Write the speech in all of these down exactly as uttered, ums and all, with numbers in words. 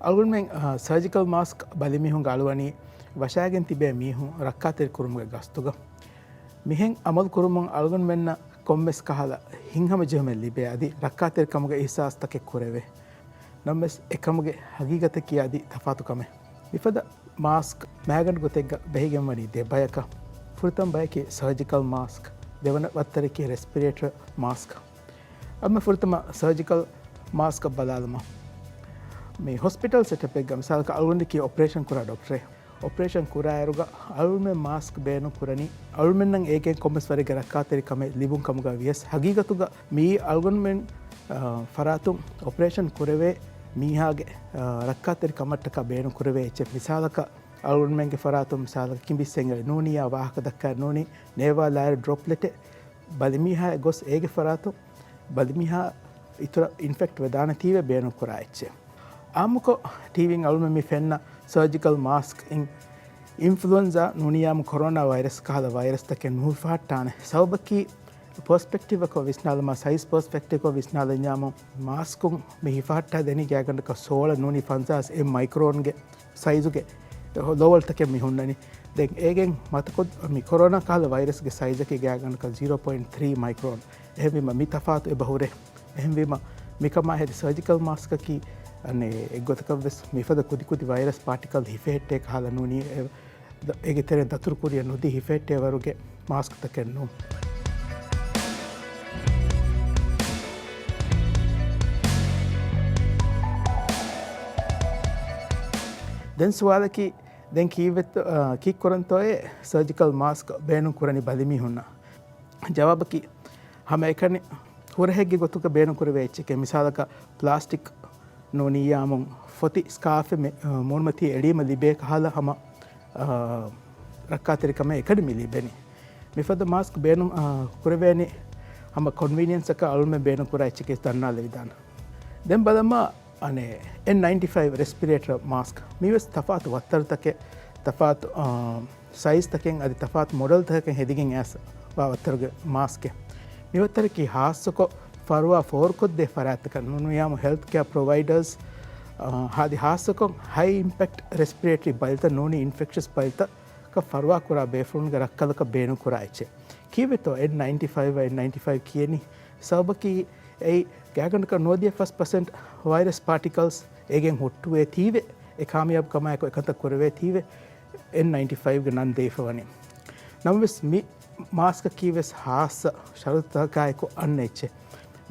އަޅުގަނޑުމެން، އާ، ސަރޖިކަލް މާސްކް ބަލިމީހުންގެ އަޅުވަނީ ވަށާގެން ތިބޭ މީހުން ރައްކާތެރި ކުރުމުގެ ގަސްތުގަ. މިހެން އަމަލު ކުރުމުން އަޅުގަނޑުމެންނަށް ކޮންމެސް ކަހަލަ ހިތްހަމަޖެހުމެއް ލިބޭ އަދި ރައްކާތެރިކަމުގެ އިހްސާސްތަކެއް ކުރެވޭ. ނަމަވެސް އެކަމުގެ ހަގީގަތަކީ އަދި ތަފާތު ކަމެއް. މިފަދަ މާސްކް މައިގަނޑު ގޮތެއްގަ ބެހިގެން ވަނީ ދެ ބަޔަކަށް. ފުރަތަމަ ބަޔަކީ ސަރޖިކަލް މާސްކް، ދެވަނަ ވައްތަރަކީ ރެސްޕިރޭޓަރ މާސްކް. އަޅުގަނޑު ފުރަތަމަ ސަރޖިކަލް މާސްކަށް ބަލާލަމާ. މި ހޮސްޕިޓަލް ސެޓަޕެއްގަ މިސާލަކަށް އަޅުގަނޑަކީ އޮޕަރޭޝަން ކުރާ ޑޮކްޓަރެއް. އޮޕަރޭޝަން ކުރާއިރުގަ އަޅުމެން މާސްކް ބޭނުން ކުރަނީ އަޅުމެންނަށް އޭގެން ކޮންމެސް ވަރެއްގެ ރައްކާތެރި ކަމެއް ލިބުން ކަމުގަ ވިޔަސް ހަގީގަތުގަ މިއީ އަޅުގަނޑުމެން، އާ، ފަރާތުން އޮޕަރޭޝަން ކުރެވޭ މީހާގެ، އާ، ރައްކާތެރި ކަމަށްޓަކާ ބޭނުން ކުރެވޭ އެއްޗެއް. މިސާލަކަށް އަޅުގަނޑުމެންގެ ފަރާތުން މިސާލަކަށް ކިނބިސް އެނގެވޭ ނޫނިއްޔާ ވާހަކަ ދައްކާ ނޫނީ ނޭވާލާއިރު ޑްރޮޕްލެޓެއް ބަލިމީހާ ގޮސް އޭގެ ފަރާތުން ބަލިމީހާ އިތުރަށް އިންފެކްޓް ވެދާނެތީވެ ބޭނުން ކުރާ އެއްޗެއް. އާއްމުކޮށް ޓީވީން އަޅުމެން މި ފެންނަ ސަރޖިކަލް މާސްކް އިން އިންފުލުއެންޒާ ނޫނިއްޔާމު ކޮރޯނާ ވައިރަސް ކަހަލަ ވައިރަސްތަކެއް ނުހިފަހައްޓާނެ. ސަބަބަކީ ޕަރސްޕެކްޓިވްއަކަށް ވިސްނާލަމާ، ސައިޒް ޕަރސްޕެކްޓިވްއަކަށް ވިސްނާލަންޏާމު، މާސްކުން މި ހިފަހައްޓާ ދެނީ ގާތްގަނޑަކަށް ސޯޅަ ނޫނީ ފަންސާސް އެމް މައިކްރޯންގެ ސައިޒުގެ ލޯވަލްތަކެއް މި ހުންނަނީ. ދެން އޭގެން މަތަކޮށް މި ކޮރޯނާ ކަހަލަ ވައިރަސްގެ ސައިޒަކީ ގާތްގަނޑަކަށް ޒީރޯ ޕޮއިންޓް ތްރީ މައިކްރޯން. އެހެންވީމަ މި ތަފާތު އެބަ ހުރޭ. އެހެންވީމަ މިކަމާ ހެދި ސަރޖިކަލް މާސްކަކީ އަނެއް އެއްގޮތަކަށްވެސް މިފަދަ ކުދިކުދި ވައިރަސް ޕާޓިކަލް ހިފެހެއްޓޭ ކަހަލަ ނޫނީ އެ-، އޭގެ ތެރެއިން ދަތުރުކުރިއަށް ނުދީ ހިފެހެއްޓޭ ވަރުގެ މާސްކްތަކެއް ނޫން. ދެން ސުވާލަކީ، ދެން ކީއްވެތޯ-، އާ، ކީއްކުރަންތޯއޭ ސަރޖިކަލް މާސްކް ބޭނުން ކުރަނީ ބަލިމީހުންނަށް؟ ޖަވާބަކީ، ހަމައެކަނި ހުރަހެއްގެ ގޮތުގަ ބޭނުންކުރެވޭ އެއްޗެކޭ. މިސާލަކަށް ޕްލާސްޓިކް ނޫނިއްޔާމު ފޮތި ސްކާފެއް މި-، މޫނުމަތީ އެޅީމަ ލިބޭ ކަހަލަ ހަމަ، އާ، ރައްކާތެރިކަމެއް އެކަނި މި ލިބެނީ. މިފަދަ މާސްކް ބޭނުން، އާ، ކުރެވޭނީ ހަމަ ކޮންވީނިއަންސަކަށް އަޅުމެން ބޭނުން ކުރާ އެއްޗެކޭ ދަންނާލެވިދާނެ. ދެން ބަލަމާ، އަނެއް އެން ނައިންޓީ ފައިވް ރެސްޕިރޭޓަރ މާސްކް. މީވެސް ތަފާތު ވައްތަރުތަކެއް، ތަފާތު، އާ، ސައިޒްތަކެއް އަދި ތަފާތު މޮޑެލްތަކަކަށް ހެދިގެން އައިސް ވާ ވައްތަރުގެ މާސްކެއް. މި ވައްތަރަކީ ހާއްސަކޮށް ފަރުވާ ފޯރުކޮށްދޭ ފަރާތްތަކަށް ނޫނިއްޔާމު ހެލްތް ކެއާ ޕްރޮވައިޑަރސް، އާ، އަދި ހާއްސަކޮށް ހައި އިމްޕެކްޓް ރެސްޕިރޭޓަރީ ބަލިތައް ނޫނީ އިންފެކްޝަސް ބަލިތަކަށް ފަރުވާ ކުރާ ބޭފުޅުންގެ ރައްކަލަކަށް ބޭނުން ކުރާ އެއްޗެއް. ކީއްވެތޯ އެން ނައިންޓީ ފައިވް އާ އެން ނައިންޓީ ފައިވް ކިޔަނީ؟ ސަބަބަކީ އެއީ ގާތްގަނޑަކަށް ނުވަދިހަ ފަސް ޕަސެންޓް ވައިރަސް ޕާޓިކަލްސް އޭގެން ހުއްޓުވޭތީވެ، އެ ކާމިޔާބު ކަމާއެކު އެކަންތައް ކުރެވޭތީވެ، އެން ނައިންޓީ ފައިވްގެ ނަން ދެވިފަ ވަނީ. ނަމަވެސް މި މާސްކަކީ ވެސް ހާއްސަ ޝަރުތުތަކާއެކު އަންނަ އެއްޗެއް.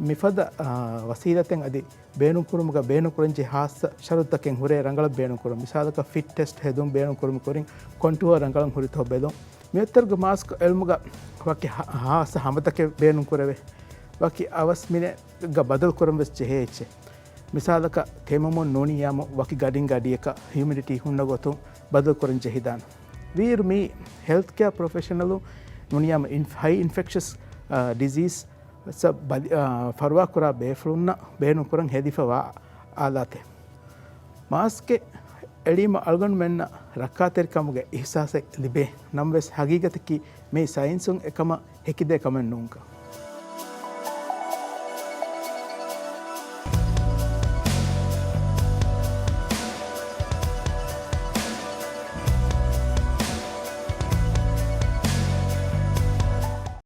މިފަދަ، އާ، ވަސީލަތެއް އަދި ބޭނުންކުރުމުގަ ބޭނުންކުރަންޖެހޭ ހާއްސަ ޝަރުތުތަކެއް ހުރޭ ރަނގަޅަށް ބޭނުންކުރުން. މިސާލަކަށް ފިޓް ޓެސްޓް ހެދުން ބޭނުންކުރުމުގެ ކުރިން ކޮންޓޫއަރ ރަނގަޅަށް ހުރިތޯ ބެލުން. މި ވައްތަރުގެ މާސްކް އެޅުމުގަ ވަކި ހާ-، ހާއްސަ ހަމަތަކެއް ބޭނުންކުރެވޭ. ވަކި އަވަސް މިނެޓްގަ ބަދަލުކުރަން ވެސް ޖެހޭ އެއްޗެއް. މިސާލަކަށް ތެމުމުން ނޫނިއްޔާމު ވަކި ގަޑިން ގަޑިއަކަށް ހިއުމިޑިޓީ ހުންނަ ގޮތުން ބަދަލުކުރަން ޖެހިދާނެ. ވީއިރު މީ ހެލްތް ކެއާ ޕްރޮފެޝަނަލު ނޫނިއްޔާމު އިން-، ހައި އިންފެކްޝަސް، އާ، ޑިޒީސް ސަ-، ބަލި-، އާ، ފަރުވާކުރާ ބޭފުޅުންނަށް ބޭނުންކުރަން ހެދިފަވާ އާލާތެއް. މާސްކެއް އެޅީމަ އަޅުގަނޑުމެންނަށް ރައްކާތެރިކަމުގެ އިހްސާސެއް ލިބޭ. ނަމަވެސް ހަގީގަތަކީ މީ ސައިންސުން އެކަމަށް ހެކިދޭ ކަމެއް ނޫންކަން.